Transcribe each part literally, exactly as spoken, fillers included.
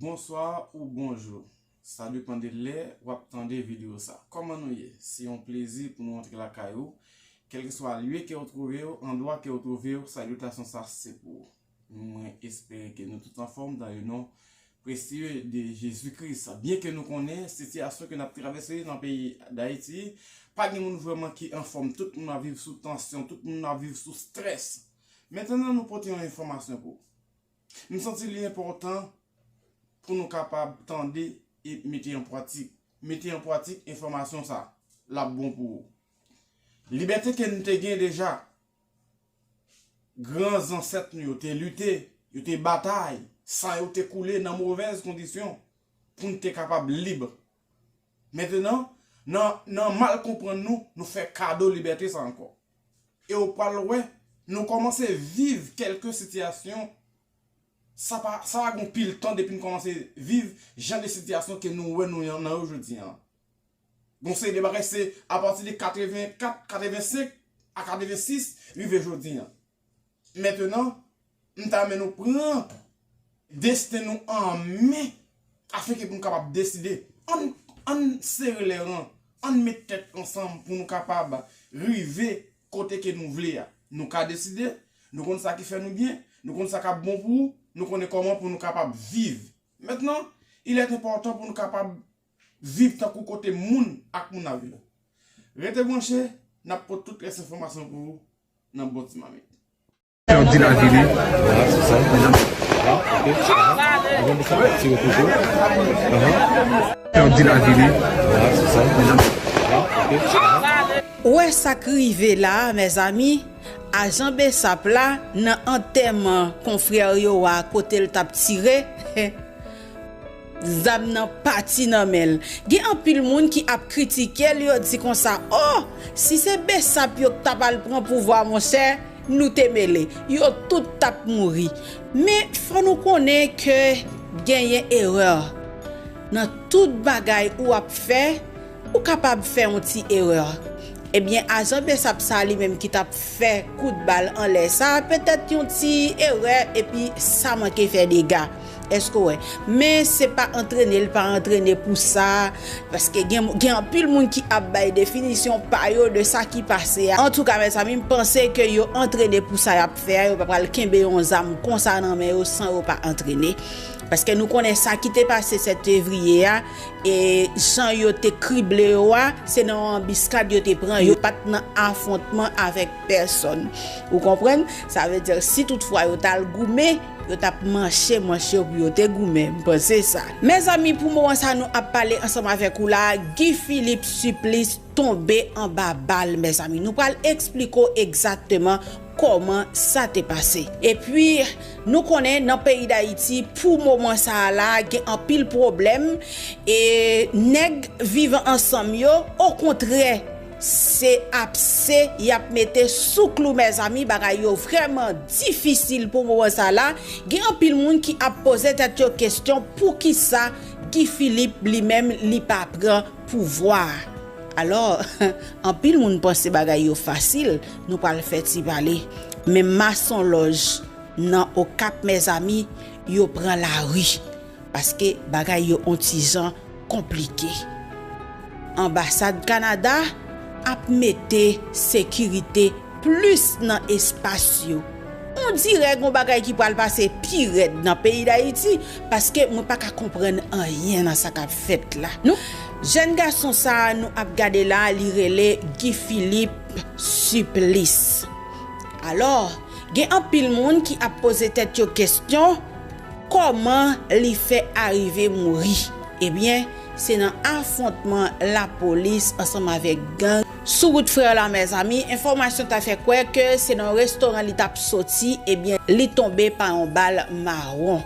Bonswa ou bonjou. Sa depann de lè w ap tande videyo sa. Kòman nou ye? Se yon plezi pou nou antre lakay ou. Kèlkeswa lye ke w twouve w, andwa ke w twouve w, salyitasyon sa se pou ou. Mwen espere ke nou tout anfòm dans le nom précieux de Jésus-Christ. Byen ke nou konnen sitiyasyon ke n ap travèse nan peyi Dayiti, pa gen moun vrèman ki anfòm. Tout moun ap viv sou tansyon, tout moun ap viv sou strès. Mentnan, nou pote yon enfòmasyon pou ou. M santi li enpòtan pou nou kapab tande e mete an pratik. Mete an pratik enfòmasyon sa, l ap bon pou ou. Libète ke nou te gen deja, gran zansèt nou yo te lite, yo te batay, san yo te koule nan movèz kondisyon pou n te kapab lib. Mentnan, nan, nan mal konprann nou, nou fè kado libète sa ankò. E w pral wè, nou kòmanse viv kèlke sitiyasyon, sa pa, sa pa gen pil tan depi n kòmanse viv jan de sitiyasyon ke nou wè nou nan yo jodi an. Bon, se de bagay, se apati de katrevenkat, katrevensenk a katrevensis, rive jodi an. Mentnan, m ta renmen nou pran desten nou an men, afenke pou nou kapab deside. Ann, ann sere lè ran, ann met tèt ansanm pou nou kapab rive kote ke nou vle a. Nou ka deside, nou konn sa ki fè nou byen, nou konn sa k ap bon pou ou, nou konnen kòman pou nou kapab viv. Mentnan, il est important pou nou kapab viv tankou kote moun ak moun ap viv. Rete branche, n ap pote tout rès enfòmasyon pou ou nan Bon Ti Mamit. Fè w di lavi li. Voilà, c'est ça. Voilà, ok. Aha. Ou konn sa, tire toujou. Aha. Fè w di lavi li. Voilà, c'est ça. Voilà, ok. Aha. Ou wè sa k rive la, mezanmi? Ajan Besap la, nan antèman konfrè yo a, kote l t ap tire, zam nan pati nan men l. Gen anpil moun ki ap kritike l, yo di konsa, "O, si se Besap yo k t ap al pran pouvwa, monchè, nou te mele. Yo tout t ap mouri." Men, fò nou konnen ke genyen erè. Nan tout bagay ou ap fè, ou kapab fè yon ti erè. Ebyen, ajan Besap sa li menm ki t ap fè kout bal anlè sa, petèt yon ti erè, epi sa manke fè dega. Èske w wè? Men se pa antrene, l pa antrene pou sa, paske gen, gen anpil moun ki ap bay definisyon pa yo de sa ki pase a. Antouka, mezanmi, m panse ke yo antrene pou sa y ap fè a, yo pa pral kenbe yon zam konsa nan men yo san yo pa antrene. Paske nou konnen sa ki te pase sèt fevriye a, e jan yo te krible yo a, se nan yon anbiskad yo te pran yo, yo pa t nan afwontman avèk pèsòn. Ou konprann? Sa vle di, si toutfwa yo t al goumen, yo t ap manche manch yo pou yo te goumen. M panse sa. Mezanmi, pou moman sa nou ap pale ansanm avèk ou la, Guy Philippe Supplice tonbe anba bal, mezanmi. Nou pral eksplike w egzakteman kòman sa te pase. Epi, nou konnen nan peyi Dayiti, pou moman sa a la, gen anpil pwoblèm, e nèg Viv Ansanm yo, okontrè, se apse y ap mete sou klou, mezanmi, bagay yo vrèman difisil pou moman sa la. Gen anpil moun ki ap poze tèt yo kesyon, poukisa Guy Philippe li menm li pa pran pouvwa a? Alò, anpil moun panse bagay yo fasil, nou pral fè ti pale. Men masonlòj nan Okap, mezanmi, yo pran lari, paske bagay yo on ti jan konplike. Anbasad Kanada ap mete sekirite plis nan espas yo. On dirè gon bagay ki pral pase pi rèd nan peyi Dayiti, paske mwen pa ka konprann anyen nan sa k ap fèt la. Nou, jèn gason sa a nou ap gade la, li rele Guy Philippe Supplice. Alò, gen anpil moun ki ap poze tèt yo kesyon, kòman li fè arive mouri? Ebyen, se nan afwontman lapolis ansanm avèk gang sou wout Frè la, mezanmi. Enfòmasyon ta fè kwè ke se nan yon restoran li t ap soti, ebyen, li tonbe pa yon bal mawon.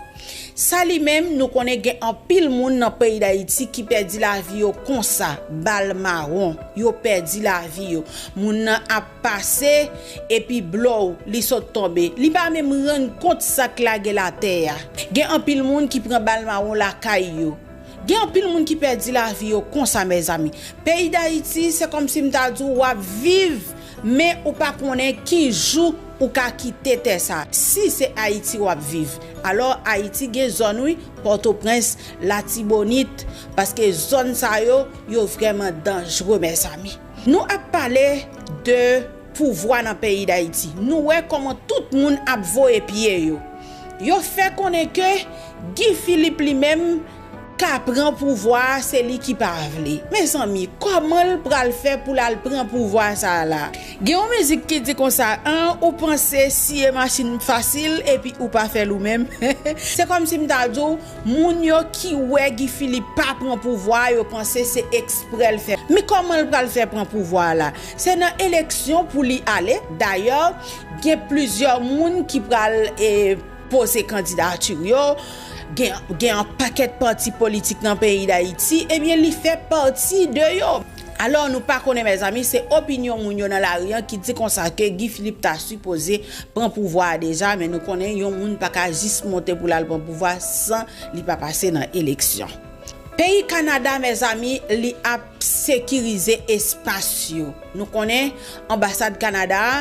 Sa li menm, nou konnen gen anpil moun nan peyi Dayiti ki pèdi lavi yo konsa, bal mawon, yo pèdi lavi yo. Moun nan ap pase, epi blow, li sot tonbe. Li pa menm rann kont sa k lage l atè a. Gen anpil moun ki pran bal mawon lakay yo. Gen anpil moun ki pèdi lavi yo konsa, mezanmi. Peyi Dayiti, se kòmsi m ta di w, w ap viv, men ou pa konnen ki jou ou ka kite tè sa. Si se Ayiti w ap viv, alò Ayiti gen zòn, wi, Pòtoprens, Latibonit, paske zòn sa yo, yo vrèman danjre, mezanmi. Nou ap pale de pouvwa nan peyi Dayiti. Nou wè kòman tout moun ap voye pye yo. Yo fè konnen ke Guy Philippe li menm ka pran pouvwa a, se li ki pa vle. Mezanmi, kòman l pral fè pou l al pran pouvwa sa a la? Gen yon mizik ki di konsa, an, ou panse siye machin fasil epi ou pa fè l ou menm? Se kòmsi m ta di w, moun yo ki wè Guy Philippe pa pran pouvwa a, yo panse se eksprè l fè. Men kòman l pral fè pran pouvwa a la? Se nan eleksyon pou li ale. Dayè, gen plizyè moun ki pral, e, poze kandidati yo. Gen, gen yon pakèt pati politik nan peyi Dayiti, ebyen, li fè pati de yo. Alò, nou pa konnen, mezanmi, se opinyon moun yo nan lari an ki di konsa ke Guy Philippe ta sipoze pran pouvwa a deja, men nou konnen yon moun pa ka jis monte pou l al pran pouvwa san li pa pase nan eleksyon. Peyi Kanada, mezanmi, li ap sekirize espas yo. Nou konnen anbasad Kanada a,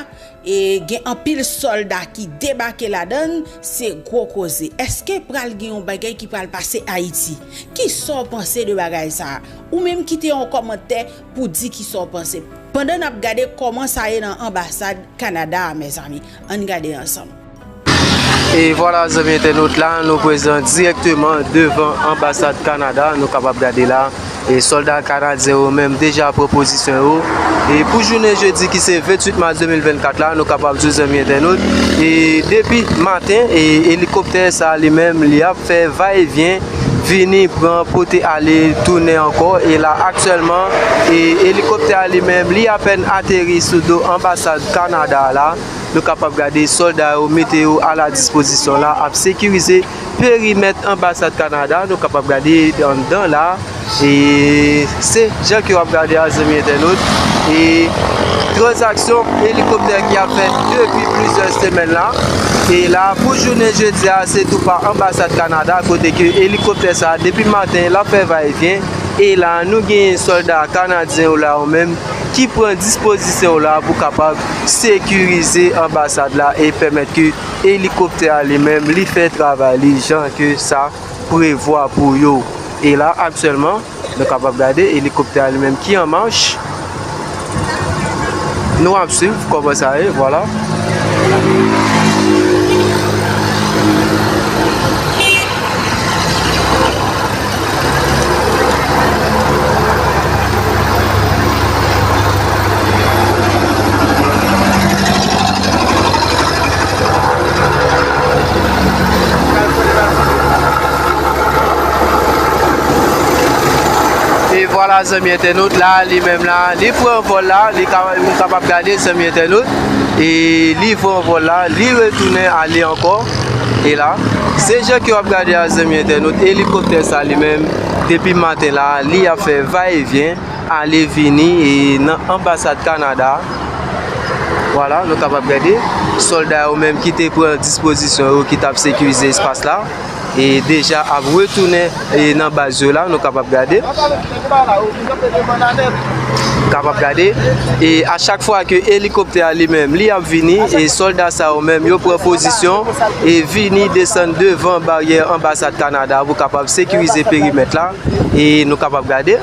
e, gen anpil sòlda ki debake ladan l, se gwo koze. Èske pral gen yon bagay ki pral pase Ayiti? Kisa w panse de bagay sa a? Ou menm kite yon kòmantè pou di kisa w panse. Pandan n ap gade kòman sa ye nan anbasad Kanada a, mezanmi. Ann gade ansanm. E vwala, zanmi entènot, la nou prezan dirèkteman devan anbasad Kanada. Nou kapab gade la, e sòlda kanadyen yo menm deja pran pozisyon yo. E pou jounen jedi ki se venntuit mas de mil vennkat la, nou kapab di w, zanmi entènot, e depi maten, e elikoptè sa li menm li ap fè va e vyen, vini, pran, pote, ale, tounen ankò. E la, aktyèlman, e elikoptè a li menm, li apèn ateri sou do anbasad Kanada a la. Nou kapab gade sòlda yo mete yo a la dispozisyon la, ap sekirize perimèt anbasad Kanada. Nou kapab gade anndan la. E se jan ke w ap gade a, zanmi entènot. E tranzaksyon elikoptè ki ap fèt depi plizyè semèn la. E la, pou jounen jedi a, se tou pa anbasad Kanada, kote ke elikoptè sa, depi maten, l ap fè va e vyen. E la, nou gen sòlda kanadyen yo la, yo menm, ki pran dispozisyon yo la pou kapab sekirize anbasad la e pèmèt ke elikoptè a li menm, li fè travay li jan ke sa prevwa pou yo. E la, aktyèlman, nou kapab gade elikoptè a li menm ki an mach. Nou ap swiv kòman sa ye, vwala. E vwala, zanmi entènot, la, li menm la, li pran vòl la, li ka, nou kapab gade, zanmi entènot, e li pran vòl la, li retounen ale ankò. E la, se jan ke w ap gade a, zanmi entènot, elikoptè sa li menm, depi maten la, li ap fè va e vyen, ale vini, e nan anbasad Kanada. Vwala, nou kapab gade sòlda yo menm ki te pran dispozisyon yo, ki t ap sekirize espas la, e deja ap retounen, e nan baz yo la, nou kapab gade. Kapab gade. E a chak fwa ke elikoptè a li menm, li ap vini, e sòlda sa yo menm, yo pran pozisyon e vini desann devan baryè anbasad Kanada pou kapab sekirize perimèt la. E nou kapab gade,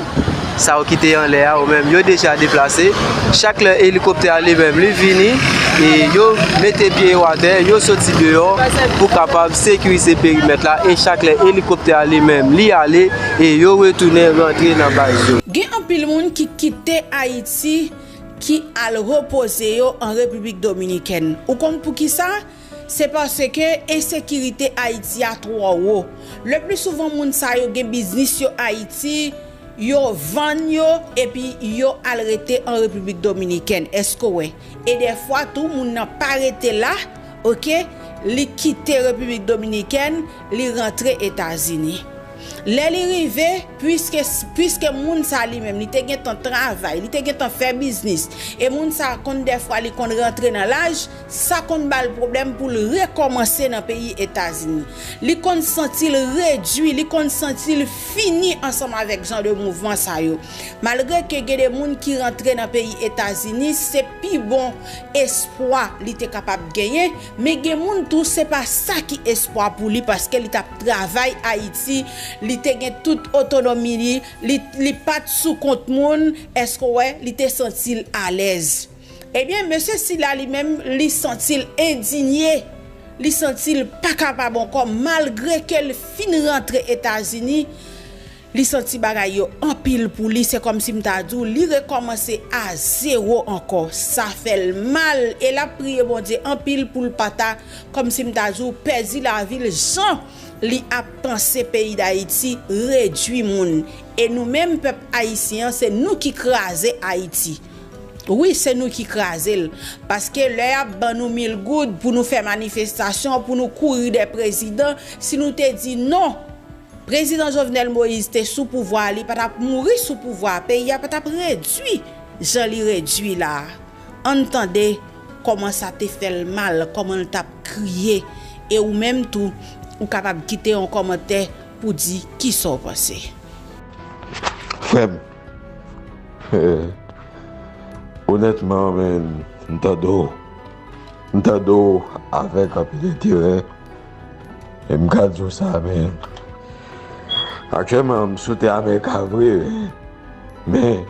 sa yo ki te anlè a, yo menm, yo deja deplase. Chak lè elikoptè a li menm, li vini, e yo mete pye yo atè, yo soti deyò pou kapab sekirize perimèt la. E chak lè elikoptè a li menm, li ale, e yo retounen rantre nan baz yo. Gen anpil moun ki kite Ayiti, ki al repoze yo an Repiblik Dominikèn. Ou konn poukisa? Se paske ensekirite Ayiti a twò wo. Le pli souvan, moun sa yo gen biznis yo Ayiti, yo vann yo, epi yo al rete an Repiblik Dominikèn. Èske w wè? E dèfwa tou, moun nan pa rete la, oke, li kite Repiblik Dominikèn, li rantre Etazini. Lè li rive, piske, piske moun sa li menm, li te gentan travay, li te gentan fè biznis, e moun sa konn dèfwa li konn rantre nan laj, sa konn ba l pwoblèm pou l rekòmanse nan peyi Etazini. Li konn santi l redui, li konn santi l fini ansanm avèk jan de mouvman sa yo. Malgre ke gen de moun ki rantre nan peyi Etazini, se pi bon espwa li te kapab genyen, men gen moun tou se pa sa ki espwa pou li paske li t ap travay Ayiti, li te gen tout otonomi li, li, li pa t sou kont moun, èske w wè, li te santi l alèz. Ebyen, mesye sila li menm, li santi l endinye, li santi l pa kapab ankò, malgre ke l fin rantre Etazini, li santi bagay yo anpil pou li, se kòmsi m ta di w, li rekòmanse a zewo ankò. Sa fè l mal, e l ap priye Bondye anpil pou l pa ta, kòmsi m ta di w, pèdi lavi l jan li ap panse peyi Dayiti redui moun. E nou menm, pèp ayisyen an, se nou ki kraze Ayiti. Wi, se nou ki kraze l. Paske lè y ap ban nou mil goud pou nou fè manifestasyon, pou nou kouri dè prezidan, si nou te di non, Prezidan Jovenel Moïse te sou pouvwa a, li pa t ap mouri sou pouvwa a, peyi a pa t ap redui jan li redui la a. Ann tande kòman sa te fè l mal, kòman l t ap kriye. E ou menm tou, ou kapab kite yon kòmantè pou di kisa w panse. Frè m, onètman, men, m tande w. M tande w avèk anpil enterè. E m ka di w sa, men, aktyèlman, m sou tè Amerika vre, men,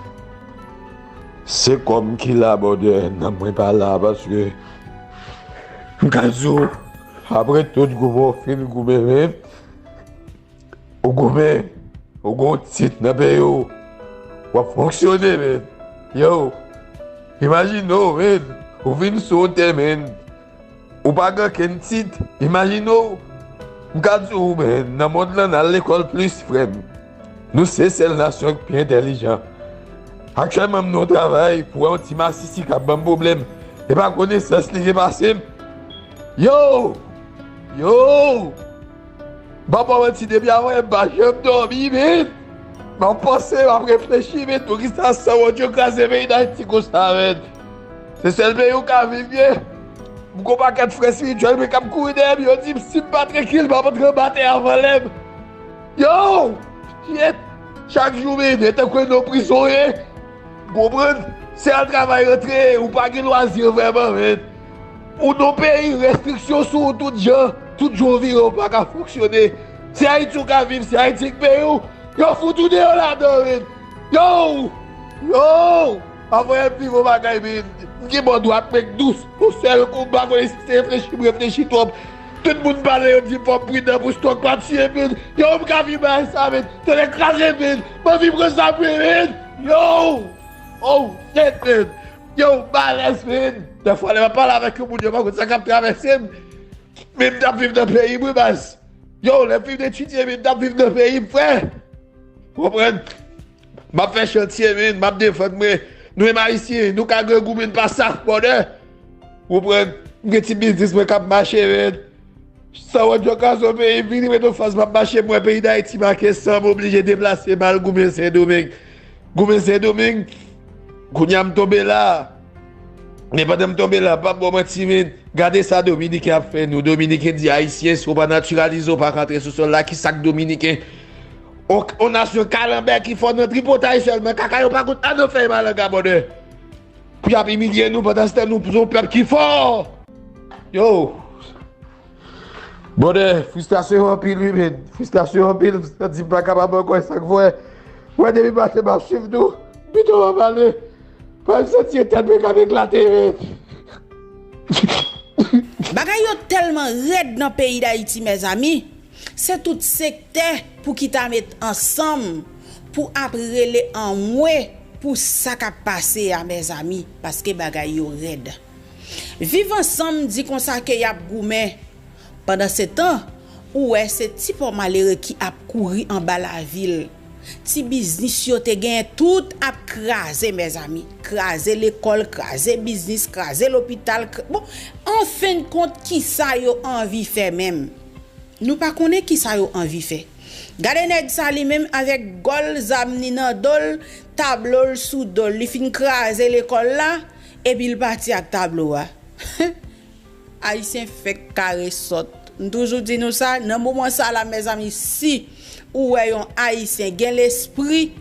se kò m ki la, brother, nanm mwen pa la, paske m ka di w, apre tout goumen w fin goumen, men, ou goumen, ou gon tit nan peyi w, w ap fonksyone, men. Yo, imajine w, men, ou vin sou yon tè, men, ou pa gen kenn tit, imajine w. M ka di w, men, nan mond lan, n al lekòl plis, frè m. Nou se sèl nasyon ki pi entèlijan. Aktyèlman, m nan yon travay pou wè yon ti masisi k ap ban m pwoblèm. E pa konesans li gen pase m. Yo! Yo! M pa ba w manti, depi avanyè m pa janm dòmi, men. M ap panse, m ap reflechi, men, poukisa sanwont yo kraze peyi Dayiti konsa, men. Se sèl peyi ou ka viv, men. M gon pakèt frè espirityèl, men k ap kouri dèyè m, yo di m si m pa trankil, m ap antre anba tè avan lè m. Yo! Shit! Chak jou, men, e tankou nou prizonye. Konprann? Se al travay rantre, ou pa gen lwazi vrèman, men. Ou nan peyi, restriksyon sou ou tout jan, tout jan w vire, ou pa ka fonksyone. Se Ayiti w ka viv, se Ayiti k peye w. Yo fout ou deyò ladan, men. Yo! Yo! Avanyè m viv yon bagay, men. M gen bò dwat mwen k dous. Yon sèl kou, m pa konn si se reflechi, m reflechi twòp. Tout moun pale, yo di m fò m pridan pou stòk pa tiye, men. Yo, m ka viv bagay sa, men. Tonnè kraze, men. M anvi pran zam mwen, men. Yo! Oh, shit, men. Yo, m alèz, men. Dèfwa, lè m ap pale avèk yon moun, yo pa konn sa k ap travèse m. Men m t ap viv nan peyi m, wi, baz. Yo, lè m fin etidye, men m t ap viv nan peyi m, frè. Ou konprann? M ap fè chantye, men, m ap defann mwen. Nou menm Ayisyen, nou ka grangou, men n pa saf, brother. Ou konprann? M gen ti biznis mwen k ap mache, men. Sanwont yo kraze yon peyi, m vini Petwofas, m ap mache, m wè peyi Dayiti make san, m oblije deplase m al goumen Sendomeng. Goumen Sendomeng, kounye a m tonbe la. Men pandan m tonbe la, m p ap ba w manti, men, gade sa Dominiken ap fè nou. Dominiken di Ayisyen, si w pa natiralize, w pa ka antre sou sòl la, ki sa k Dominiken? On, on nasyon kalanbè ki fò nan tripotay sèlman, kaka yo pa konn ann fè malanga, brother. Pou y ap imilye nou, pandan se tan nou se yon pèp ki fò. Yo! Brother, fristrasyon anpil, wi, men. Fristrasyon anpil, m santi m pa kapab ankò, e sa k fè. Wè, depi maten m ap swiv nou, pito m ap ale. Paske m santi tèt mwen k ap eklate, men. Bagay yo tèlman rèd nan peyi Dayiti, mezanmi. Se tout sektè pou ki ta met ansanm pou ap rele anmwe pou sa k ap pase a, mezanmi, paske bagay yo rèd. Viv Ansanm di konsa ke y ap goumen. Pandansetan, ou wè se ti pò malere ki ap kouri anba lavil. Ti biznis yo te genyen tout ap kraze, mezanmi. Kraze lekòl, kraze biznis, kraze lopital. Kra... Bon, anfendkont, kisa yo anvi fè menm? Nou pa konnen kisa yo anvi fè. Gade nèg sa li menm avèk gòl zam ni nan do l, tablo l sou do l. Li fin kraze lekòl la, epi l pati ak tablo a. Ayisyen fèk kare sòt. M toujou di nou sa, nan moman sa la, mezanmi, si ou wè yon Ayisyen gen lespri,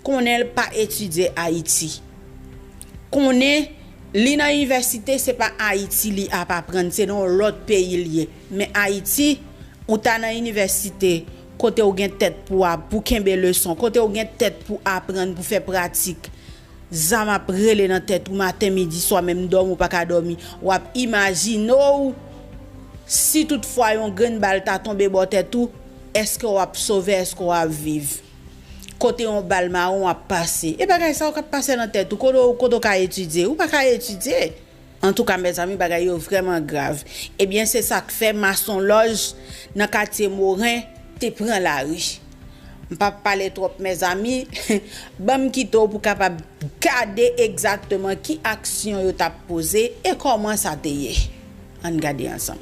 konnen l pa etidye Ayiti. Konnen li nan inivèsite, se pa Ayiti li ap aprann, se nan yon lòt peyi l ye. Men Ayiti, ou ta nan inivèsite, kote w gen tèt pou ap, pou kenbe leson, kote w gen tèt pou aprann, pou fè pratik. Zam ap rele nan tèt ou maten, midi, swa, menm dòmi ou pa ka dòmi. W ap imajine w, si toutfwa yon grenn bal ta tonbe bò tèt ou, èske w ap sove, èske w ap viv? Kote yon bal mawon ap pase. E bagay sa yo k ap pase nan tèt ou, kote w, kote w ka etidye? Ou pa ka etidye. Antouka, mezanmi, bagay yo vrèman grav. Ebyen, se sa k fè Mason Lòj nan katye Moren te pran lari. M p ap pale twòp, mezanmi. Ban m kite w pou w kapab gade egzakteman ki aksyon yo t ap poze e kòman sa te ye. Ann gade ansanm.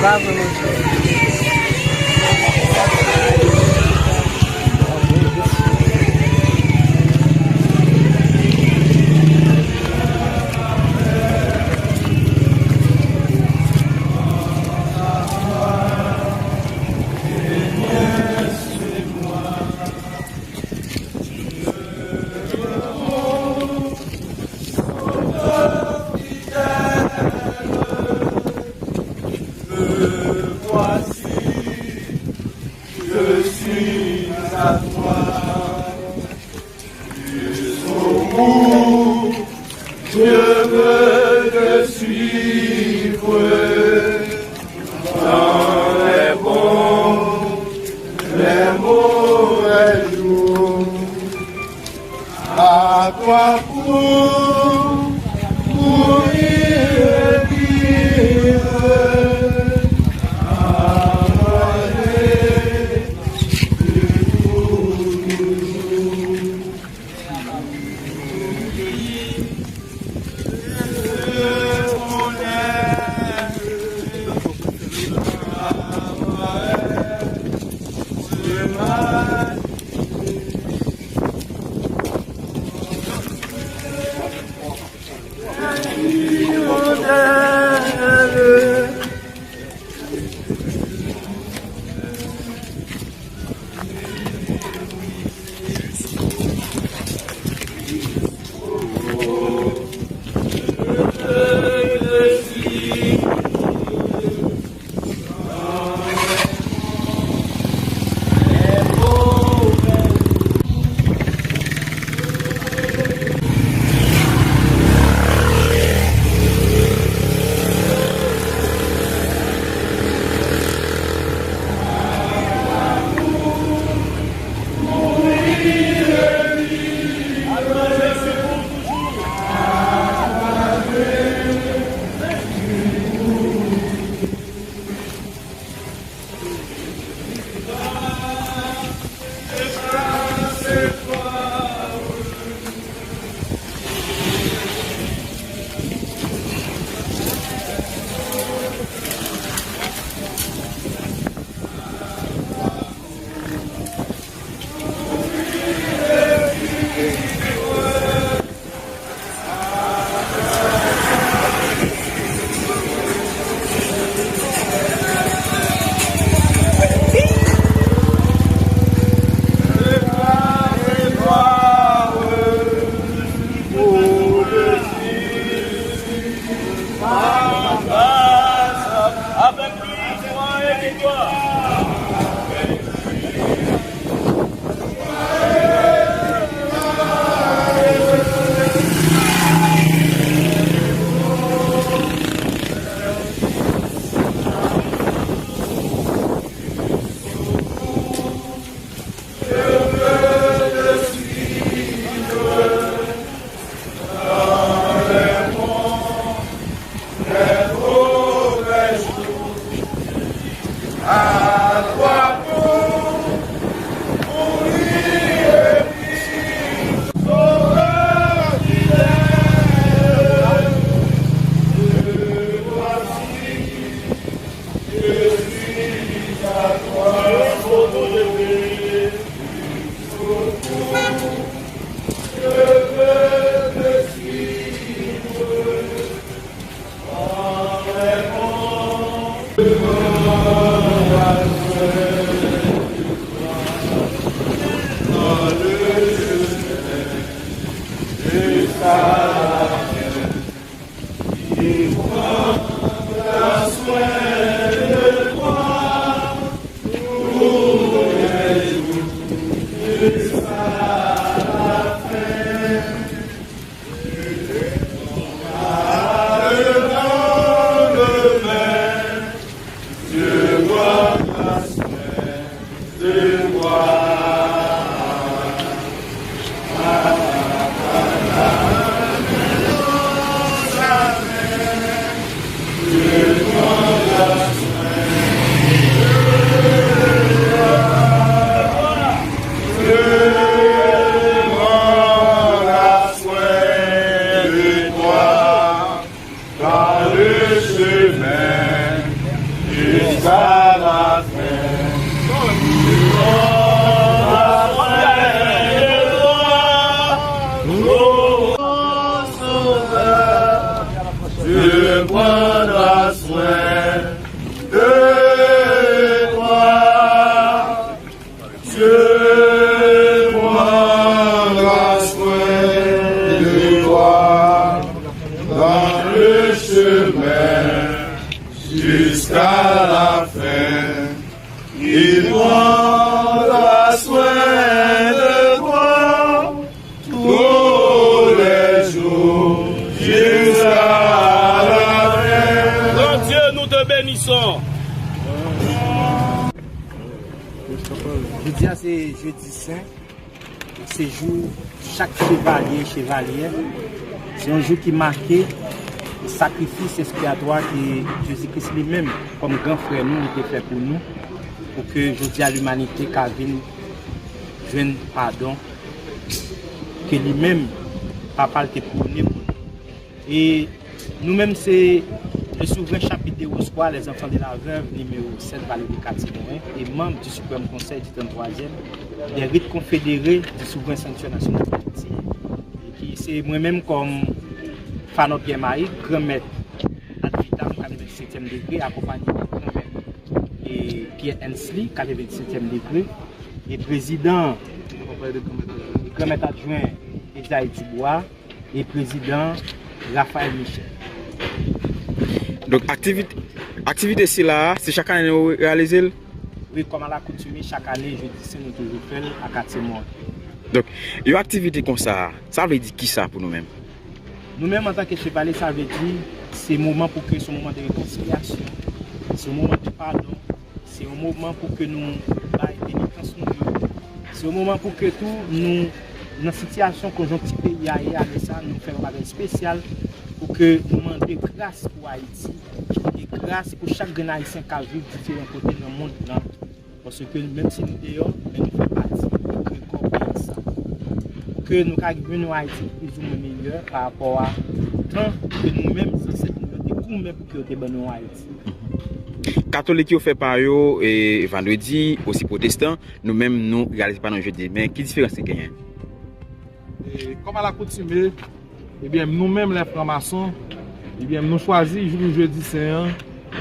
Bravo, mesye. Je suis à toi. Jusqu'au bout, je veux te suivre dans les bons, les mauvais jours. À toi pour mourir et vivre, à toi pour toujours. Dans le chemin jusqu'à la fin. Dieu prendra soin de toi. Dieu prendra soin de toi dans le chemin jusqu'à la fin. Il prendra soin de toi tous les jours jusqu'à la fin. Bondye, nou te benison. Jodi a se jedi sen, se jou chak chevalye, chevalyè. Se yon jou ki make sakrifis ekspyatwa ke Jezi Kris li menm, kòm gran frè nou, li te fè pou nou, pou ke jodi a limanite ka vin jwenn padon ke li menm, Papa l te pwone pou nou. E nou menm se le souvren chapit de Woswa, les enfants de la veuve, nimewo sèt, vale de Katye Moren, e manm du Suprême Conseil du tranntrwazyèm des rites confédérés du souvren sanktyè nasyonal d'Ayiti, e ki se mwen menm kòm Fanò Pyè Mayik, granmèt ad vitam katrevensetyèm degre, akonpanye de granmèt e Pyè Ensley, katrevensetyèm degre, e prezidan, granmèt adjwen Ezayi Dibwa, e prezidan Raphaël Michel. Donk, aktivite, aktivite sila a, se chak ane nou reyalize l? Wi, kòm alakoutime, chak ane, jedi sen, nou toujou fè l a Katye Moren. Donk, yon aktivite konsa, sa vle di kisa pou nou menm? Nou menm, antanke chevalye, sa vle di, se moman pou ke, se yon moman de rekonsilyasyon, se yon moman de padon, se yon moman pou ke nou bay penitans nou yo. Se yon moman pou ke tou nou, nan sitiyasyon konjonkti peyi a ye a lè sa, nou fè yon bagay espesyal pou ke nou mande gras pou Ayiti e gras pou chak grenn Ayisyen k ap viv diferan kote nan mond lan. Paske menm si nou deyò, men nou fè pati de kò peyi sa. Pou ke nou ka jwenn yon Ayiti plizoumwen meyè pa rapò a tan ke nou menm, zansèt nou yo te goumen pou ke yo te ban nou yon Ayiti. Katolik yo fè pa yo, e, vandredi, osi pwotestan, nou menm nou reyalize pa nou jedi. Men ki diferans ki genyen? E, kòm alakoutime, ebyen, nou menm, lè franmason, ebyen, nou chwazi jou jedi sen an,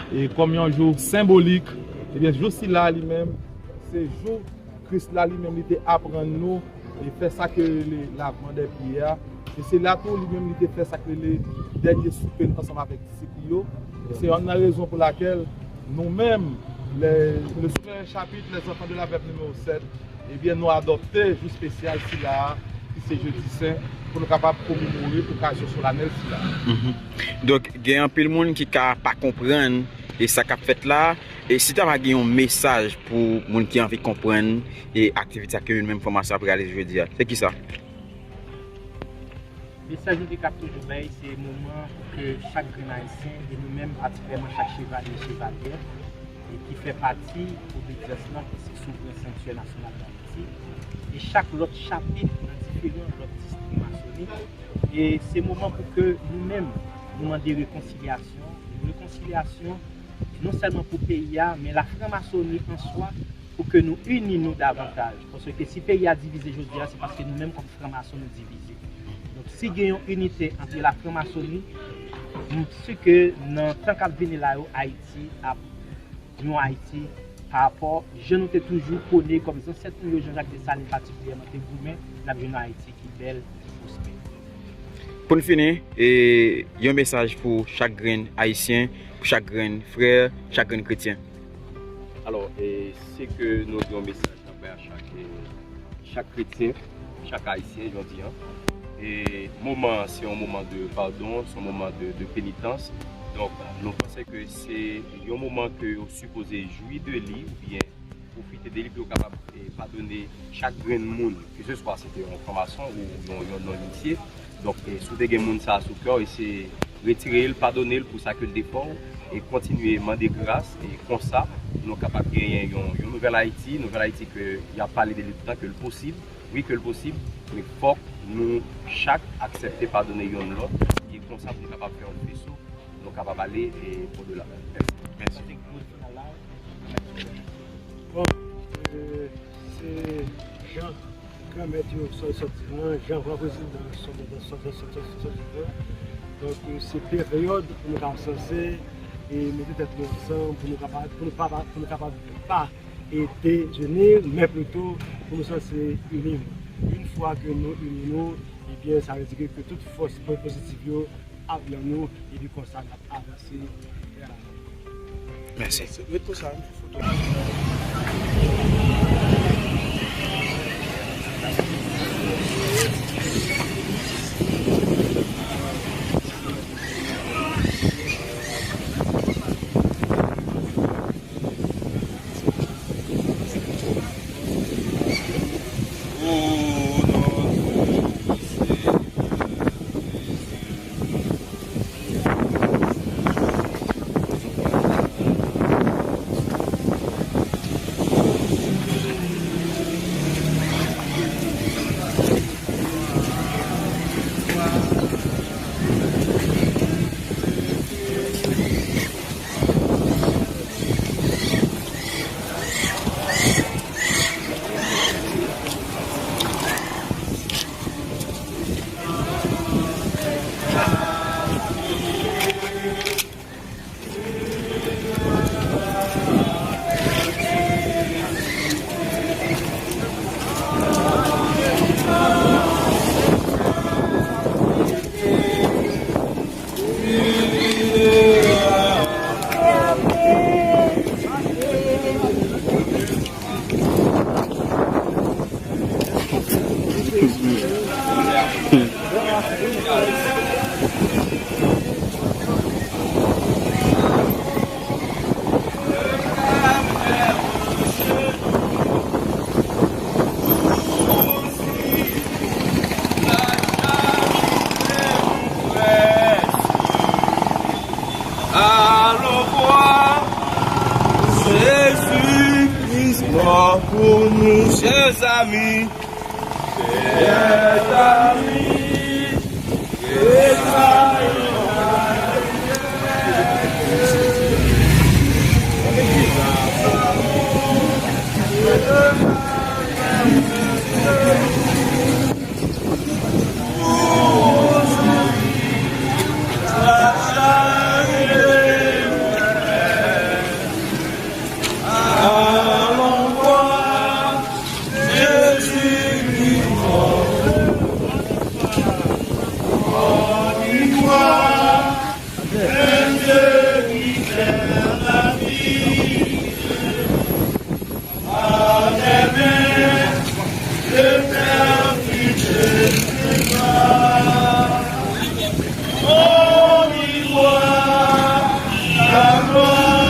e, kòm yon jou senbolik. Ebyen, jou sila li menm, se jou Kris la li menm li te aprann nou e fè sa ke rele lavman dè pye a. E se la tou li menm li te fè sa ke rele dènye soupe l ansanm avèk disip li yo. E se yonn nan rezon pou lakèl nou menm, le, le Suprême Chapitre, les enfants de la veuve nimewo sèt, ebyen, nou adopte jou espesyal sila a, ki se jedi sen, pou nou kapab komemore okazyon solanèl sila a. Mhm. Donk, gen anpil moun ki ka pa konprann e sa k ap fèt la. E si ta va gen yon mesaj pou moun ki anvi konprann e aktivite sa ke nou menm franmason ap reyalize jodi a, se kisa? Mesaj nou te kab toujou bay, se moman pou ke chak grenn Ayisyen, e nou menm patikilyèman chak chevalye, chevalyè, e ki fè pati obedyans lan, ki se souvren sanktyè nasyonal Dayiti, e chak lòt chapit nan diferan lòt distri masoni, e se moman pou ke nou menm, nou mande rekonsilyasyon, rekonsilyasyon non sèlman pou peyi a, men lafranmasoni an swa, pou ke nou ini nou davantaj. Paske si peyi a divize jodi a, se paske nou menm kòm franmason nou divize. Donk, si gen yon inite ant lafranmasoni, m si ke nan tan k ap vini la yo, Ayiti ap yon Ayiti pa rapò jan nou te toujou pwone kòm zansèt nou yo, Jean-Jacques Dessalines patikilyèman te goumen, n ap jwenn yon Ayiti ki bèl, ki pwospè. Pou n fini, e, yon mesaj pou chak grenn Ayisyen, pou chak grenn frè, chak grenn kretyen. Alò, e, se ke nou gen yon mesaj nan bay a chak, e, chak kretyen, chak Ayisyen, jodi an. E moman an, se yon moman de padon, se yon moman de, de penitans. Donk, nou panse ke se yon moman ke yo sipoze jwi de li, oubyen pwofite de li pou yo kapab, e, padone chak grenn moun, keseswa se te yon franmason ou yon, yon non inisye. Donk, e, si w te gen moun sa a sou kè w, eseye retire l, padone l pou sa ke l te fè w, e kontinye mande gras, e konsa, nou kapab genyen yon, yon nouvèl Ayiti, nouvèl Ayiti ke y ap pale de li toutan, ke l posib, wi, ke l posib, men fòk nou chak aksepte padone yonn lòt, e konsa pou nou kapab fè yon feso, nou kapab ale, e, odela. Mèsi. Mèsi. Bon, e, se jan Granmèt yo sòti sòti lan, jan Van Prezidan sòti sòti lan. Donk, se peryòd pou nou ka sanse e mete tèt nou ansanm, pou nou kapab, pou nou pa, pou nou kapab pa e dezouni, men plito pou nou sanse ini nou. Yon fwa ke nou ini nou, ebyen, sa vle di ke tout fòs bòn pozitiv yo ap nan nou, epi konsa n ap avanse. Mèsi. Ret konsa, m fè foto. Alon vwa Jezi Kris mò pou nou, chè zanmi, chè zanmi, chè zanmi.